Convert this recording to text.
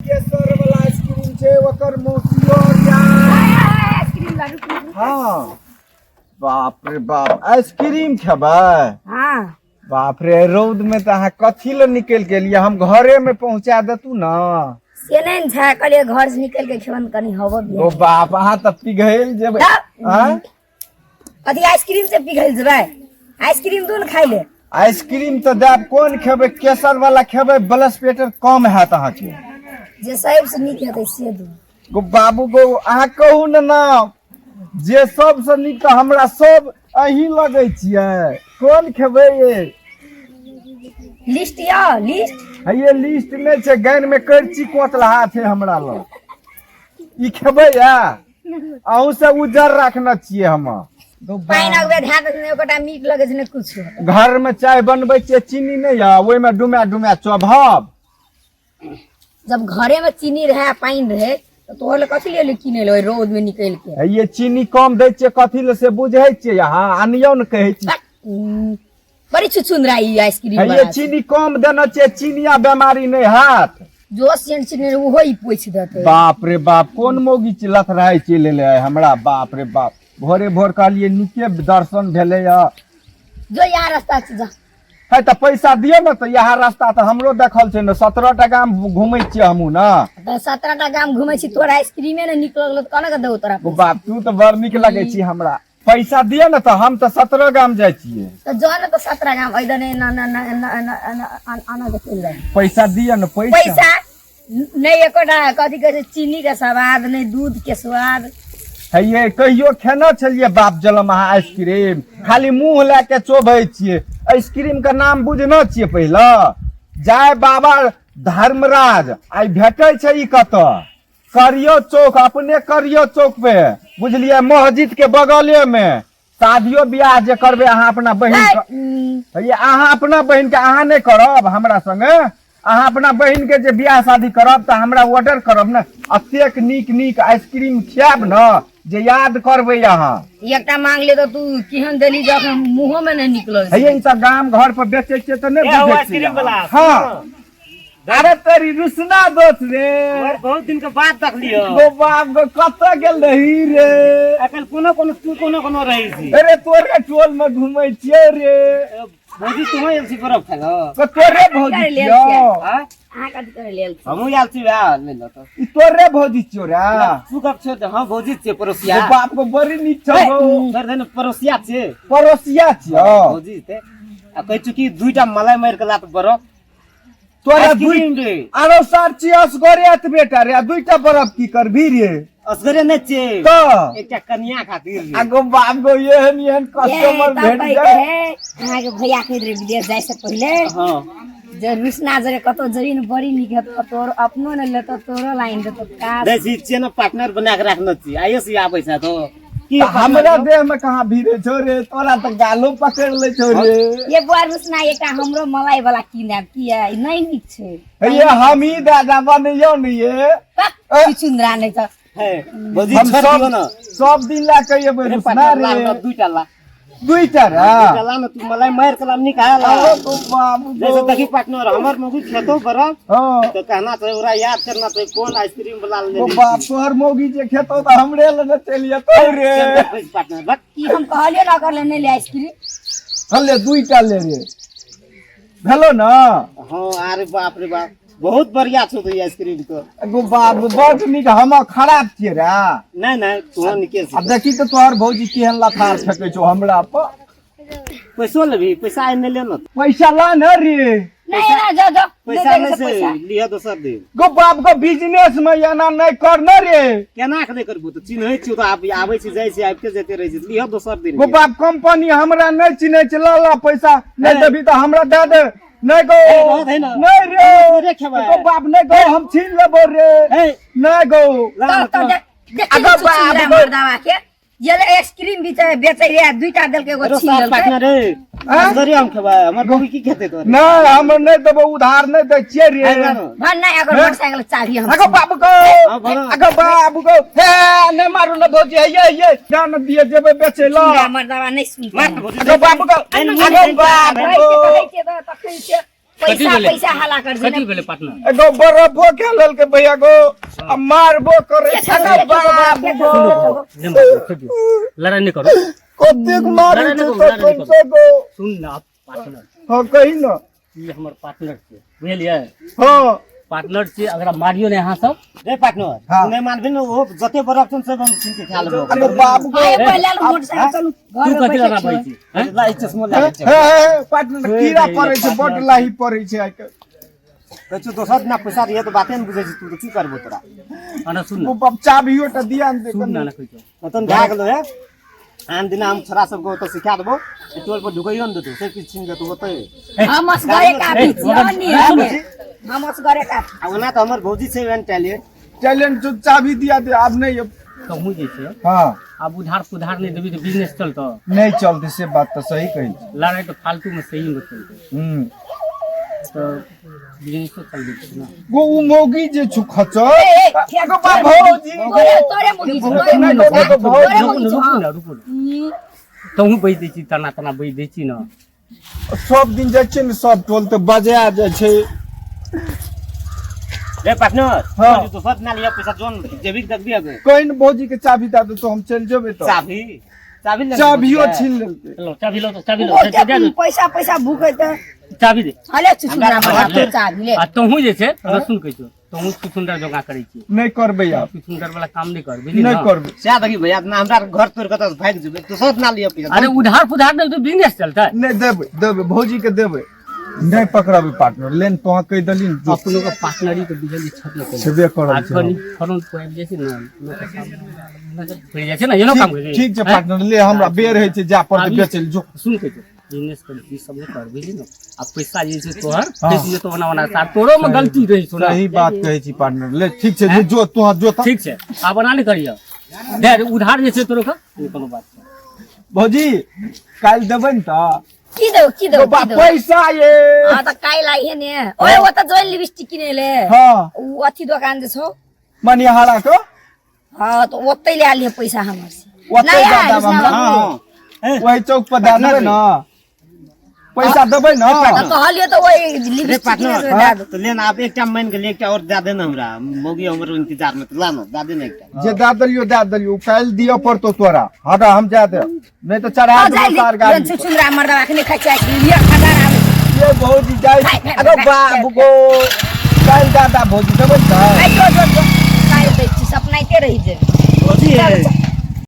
केसर वाला आइसक्रीम छै ओकर मौसियो यार। आइसक्रीम ला रुक रुक। हाँ बाप रे बाप, आइसक्रीम खेबै? हाँ। बाप रे, रौद में तऽ अहाँ कथी लए निकलि गेलियै? हम घरे में पहुंचा देतू ना। से नहि ने छै, कहलियै घर से निकलि के खेबन कनि हवा भी। ओ बाप, अहाँ तऽ पिघलि जेबै। तब? आँय? अथी आइसक्रीम से पिघलि जेबै? आइसक्रीम दू ने खाइ ले। आइसक्रीम तऽ देब, कोन खेबै? केसर वाला खेबै? ब्लड प्रेशर कम हैत अहाँके। जे सबसँ नीक हेतै से दू। गो बाबू गो, अहाँ कहू ने ना जे सबसँ नीक, तऽ हमरा सब अहीं लगै छियै। कोन खेबै ये? लिस्ट यऽ, लिस्ट। हे, लिस्ट नहि छै, गानि में करची कोतलहा छै हमरा लग। ई खेबै? या अहूँ सब उज्जर राखने छियै हम। पानि अगबे धए दै छै, ने एकोटा मीठ लगै छै ने किछु। घर में चाय बनबै छियै, चीनी नहि यऽ, ओहिमे डुमा डुमा चोभब। जब घरे में चीनी रहे आ पानि रहे तऽ तोहर लए कथी लेल किनै लए ओहि रौद में निकलि के? हे, ये चीनी कम दै छियै कथी लए से बुझै छियै अहाँ? आनियौ ने, कहै छी। बड़ी छुछुंदरा ई आइसक्रीम हे, ये वाला छै। चीनी कम देने छियै, चीनिया बेमारी नहि हैत। जो सेंट चीनी ओहो ई पोछि देतै। बाप रे बाप, कोन मौगी चिलत रहै चलि एलै हमरा। बाप रे बाप, भोरे भोर कहलियै नीके दर्शन भेलै हँ। जो यहाँ रास्ता छै, जा। है तऽ पैसा दियौ ने तऽ। इएह रास्ता तऽ हमरो देखल छै ने, 17 टा गाम घुमै छियै हमहूँ ने। तऽ 17 टा गाम घुमै छी, तोरा आइसक्रीमे ने नीक लगलो तऽ कोना के देबौ तोरा? ओ बाप, तू तऽ बड़ नीक लगै छी हमरा। पैसा दियौ ने तऽ हम तऽ 17 गाम जाइ छियै। तऽ जो ने तऽ 17 गाम एहि दने एना एना एना एना एना एना एना के चलि जाइ। पैसा दियौ ने, पैसा। पैसा नहि एकोटा। कथी कहै छै, चीनी के स्वाद नहि, दूध के स्वाद। हे ये, कहियो खेने छलियै बाप जलम अहाँ आइसक्रीम? खाली मुँह लए के चोभै छियै। आइसक्रीम के नाम बुझने छियै पहिले? जय बाबा धर्मराज। आइ भेटै छै ई कतऽ? करियो चौक, अपने करियो चौक पे, बुझलियै? मस्जिद के बगले मे। शादियो बियाह जे करबै अहाँ अपना बहिन के, ये अहाँ अपना बहिन के, अहाँ नहि करब हमरा संगे? अहाँ अपना बहिन के जे बियाह शादी करब तऽ हमरा ऑर्डर करब ने। एतेक नीक नीक आइसक्रीम खियाब ने जे याद करबै अहाँ। एकटा मांगले तऽ तू केहन देली जखन मुँहो में नहि निकलल। हे, ई तऽ गाम घर पर बेचै छियै तऽ नहि ए, हो, बुझै छियै आइसक्रीम वाला। अहाँ। हाँ, अरे तोरी रुसना दोस्त रे। और बहुत दिन के बाद देखलियो। गो बाप गो, कतऽ गेल रही रे? अकल कोनो कोनो तू कोनो कोनो रही छी। अरे, तोरे टोल में घूमै छियै रे। भौजी, तू आयल छी बरफ खाइ लए? तो तोरे भौजी करे लेल छियौ? छियै। आँय? अहाँ कथी करे लेल छी? हमहूँ आयल छी वएह ले लऽ तऽ। ई तोरे भौजी छियौ रे? तू गप छौ तऽ हाँ, भौजी छियै, पड़ोसिया। गो बाप गो, बड़ी नीक छौ गो। सर धन पड़ोसिया छियै। पड़ोसिया छियौ? भौजी ते आ कहै छु कि दुईटा मलाई मारि के लात बरफ। तोरा आइसक्रीम दुई रे। आरो सार छी असगरे एतबे टा रे, आ दुईटा बरफ की करबी रे? असगरे नहि छियै। तऽ एकटा कनिया खातिर रे। आ गो बाप गो, एहन एहन कस्टमर तब भेट कहै जाय। रहे अहाँके भैया कहैत रहे विदेश जाइ से पहिले हाँ जे रुसना जगह कतौ जमीन बड़ी नीक हेतौ, तोर अपनो ने लेतो, तोरो लाइन देतो काज। दै छी छियै ने, पार्टनर बना के राखने छी, आइयो से आबै छै तो की तऽ हमरा देह में कहाँ भीड़े छौ रे? तोरा तऽ गालो पकड़ ले छौ रे। ये बुआ रुसना, एकटा हमरो मलाई वाला कीन आयब, किया ई नहि नीक छै। हे ये, हम ही दादा बनैयौ ने ये। छुछुंदरा नहि तऽ। हे भौजी, हम छोड़ सब दियौ ने। सब दिन ला के एबै रे रुसना पार्टनर, ला रे। ने दुईटा ला। दुईटा रे? दुईटा ला ने, तू मलाई मारि के ला, निकाल। अरे तो बाबू जैसे देखी पार्टनर, हमर मौगी खेतो बरफ हाँ तो कहना चाहिए, ओकरा याद करना चाहिए कौन आइसक्रीम वाला ले। ओ बाप, तोहर मौगी जे खेतो तऽ हमरे लग चलि जेतौ रे। पार्टनर बक। की हम कहलियै ने ओकर ले नहि ले आइसक्रीम। हले, दुईटा ले रे, भेलो ना? हाँ, अरे बाप रे बाप, बहुत बढ़िया छौ तो आइसक्रीम तो। एगो बाप, बड नीक। हम खराब छियै रे? नहीं नहीं, तू निके आ देखी तऽ तोहर भौजी केहन लथार फेकै छौ हमरा पर। पैसो लेबही? पैसा आइ नहि ले न। पैसा ला न रे। नहीं ना, जो जो पैसा नहीं नहि देबै से से पैसा। लिह दोसर दिन। गो बाप गो, बिजनेस में एना नहीं कर न रे। केना के नहि करबू? तऽ चिन्है छियौ तऽ आब आबै छी, जाइ छी, आबिते जाइते रहै छी। लिह दोसर दिन। गो बाप, कंपनी हमरा नहीं चिन्है छै। ला ला पैसा। नहीं हे। देबी तऽ हमरा दे दे। नहीं गो। हे, रहत है ना। नहीं रे। तोरे खेबै। गो बाप, नहीं गो, हम छीन लेबो रे। हे। नहीं गो। ला तो ना तो तो। देख देख अगो बाप गो। मर्दावा के ये ले आइसक्रीम बेचे बेचे रे, दुईटा देलकै, एगो अरे छीन साथ लेलकै। पार्टनर रे, आँय? असगरे हम खेबै, हमर बबी की खेतै तोरे? नहीं, हम नहीं देबो, उधार नहीं दै छियै रे। हे, ला ना। भर नहीं अगर हे? मोटरसाइकिल चाभी हम अगो बाप गो। हाँ, भरो। अगो बाप गो, हे, नहीं मारू न भौजी। हे ये ये जान दिए, जेबै बेचै ला। छुछुंदरा मर्दावा नहीं सुनते। मार भौजी। अगो बाप गो, अगो बाप कहै गो। छै, कहै छै तऽ तखन छै। पैसा भेलै? पैसा हला कर कथी भेलै पार्टनर? एगो बर्फो खा लेलकै भैया गो आ मारबो करै छै के बाप गो। सुनू बाबू, छोड़ि दियौ। लड़ाइ नहि करू। कतेक मारै लड़ाइ छै नहि करू, तऽ लड़ाइ नहि कम से गो। सुन ने आप पार्टनर। हँ कही ने। ई हमर पार्टनर छियै, बुझलियै? हँ पार्टनर छियै, अगर मारियो नहि अहाँ सब। रे पार्टनर। हाँ। तू नहि मानबही ने, ओ जते बरफ छन सब हम छीन के खा लेबो। अरे बाप गो। आइ पहिले मोटरसाइकिल चलू तू घर में कथी बैठे लगा छियै। छी हैं? ला, ई चश्मो लए हे ले। हे पार्टनर, कीड़ा पड़ै छै, बड लाही पड़ै छै आइ काल्हि। कहै छियौ दोसर दिना पैसा दिहे तऽ बाते ने बुझै छी तू, तऽ की करबो तोरा? अना सुन ओ ने। बाप चाभियो टा दिया ने दे। सुन ने, कहै छौ। तहन भए गेलो हे, आन दिना हम छोरा सबके ओतऽ सिखा देबो, ई टोल पर ढुकैयो ने देतौ, सब किछु छीन देतौ ओतै। हम असगरे काफी छी अन्नी हमे हम असगरे काफी। आ ओना तऽ हमर भौजी छै ओहन टैलेंट। टैलेंट जो, चाभी दिया दे आब नहि। कहूँ जे छै। हँ। आब उधार पुधार नहि देबी तऽ बिजनेस चलतौ? नहि चलतै, से बात तऽ सही कहै छी। लड़ाइ तऽ फालतू मे सही मे चलतै। हूँ। तऽ बिजनेसो चलबै छै ने। गो उ मौगी जे छु खचर। ए, ए, एगो बाप भौजी। तोरे तोरे मुगी छौ, तोरे नहि, मुगी छौ। नहि, भौजी। तोरे रुकू मुगी ने छौ। रुकू ने, रुकू ने। ई, तहूँ बैस दै छी, तना तना बैस दै छी ने। सब दिन जाइ छै ने सब टोल तऽ बजा जाइ छै। रे पार्टनर। हाँ। दोसर दिना लिअ पैसा, जोन जेबी के देखबी अगे। कहीं ने भौजी के चाभी दए दे तो हम चलि जेबै तऽ। चाभी चाभी ले। चाभियो छीन लेलकै। चलो चाभी लो, तऽ चाभी लो। ओ दे दे के पैसा पैसा भूखे तऽ चाभी दे। हले चुचुरा हमरा बना ले। चाभी ले। आ तोहूँ जे छै रसुन कहै छौ, तोहूँ सुन्दर जकाँ करै छी। नहि करबै आब। सुन्दर वाला काम नहि कर, बुझली नहि ने? करबै। सएह देखी भैया ना, हमरा घर तोड़ कऽ तऽ भागि जेबै, दोसर दिना लिअ पैसा। अरे उधार पुधार नहि तऽ बिजनेस चलतै? नहि देबै, देबै भौजी के देबै, नहि पकड़बै पार्टनर लेन तोहाँ कहि देली ने जो। अपनो के पार्टनरी के बुझलियै छत नहि। छेबे करल आ छै। कनि फ्रंट पर आबि जाइ छै ने, लोक के सामने नजर पड़ि जाइ छै ने, एनो काम ठीक करै छै। ठीक छै पार्टनर ले, हमरा बेर होइ छै, जा पड़तै बेचै लए जो। सुन के बिजनेस कर, ई सब नहि कर, बुझली ने? आ पैसा जे छै तोहर हाँ। फँसि जेतौ ओना ओना, सार तोरो मे गलती रहै छौ ने। सही बात कहै छी पार्टनर ले, ठीक छै जो, जो तोहाँ जो तऽ। ठीक छै, आब ओना नहि करियह, दे उधार जे छै तोरो के नहि कोनो बात छै। भौजी काल्हि देबै ने तऽ। की देऊ की देऊ? बाप की देऊ? पैसा ये। हाँ तऽ काल्हि आइहे ने, ओए ओतऽ जोइन लिपस्टिक किने ले। हँ। उ अथी दोकान जे छौ। मनिहारा के। हाँ तऽ ओतै ले लिहे पैसा हमर से। ओतै नहि दऽ आयल, देब हमरा। कृष्णा हँ बाबू। वही चौक पर दए देबै ने पैसा, देबै ने? तऽ कहलियै तऽ ओहि रे लिपस्टिक किने पार्टनर से दए दे। तऽ ले ने, आब एकटा मानि गेलियै, एकटा और दए दे ने हमरा, मौगी हमर इंतजार मे, तऽ ला ने, दए दे ने एकटा। जे दए देलियो दए देलियो, काल्हि दिअ पड़तौ तोरा, हटा हम जा दे, नहि तऽ चढ़ा हाँ, देबौ जाइ तार गाड़ी पर। चुचुंदरा मर्दवा अखने खाइ छै आइसक्रीम, लिअ खदार आबै। ये भौजी जाइ। खाइ, खाइ, अरे खाइ, बाप गो, काल्हि दादा भौजी देबै तऽ। खाइ जो जो जो, काल्हि दै छी, सपनाइते रहि जेबै। भौजी। चल, चल।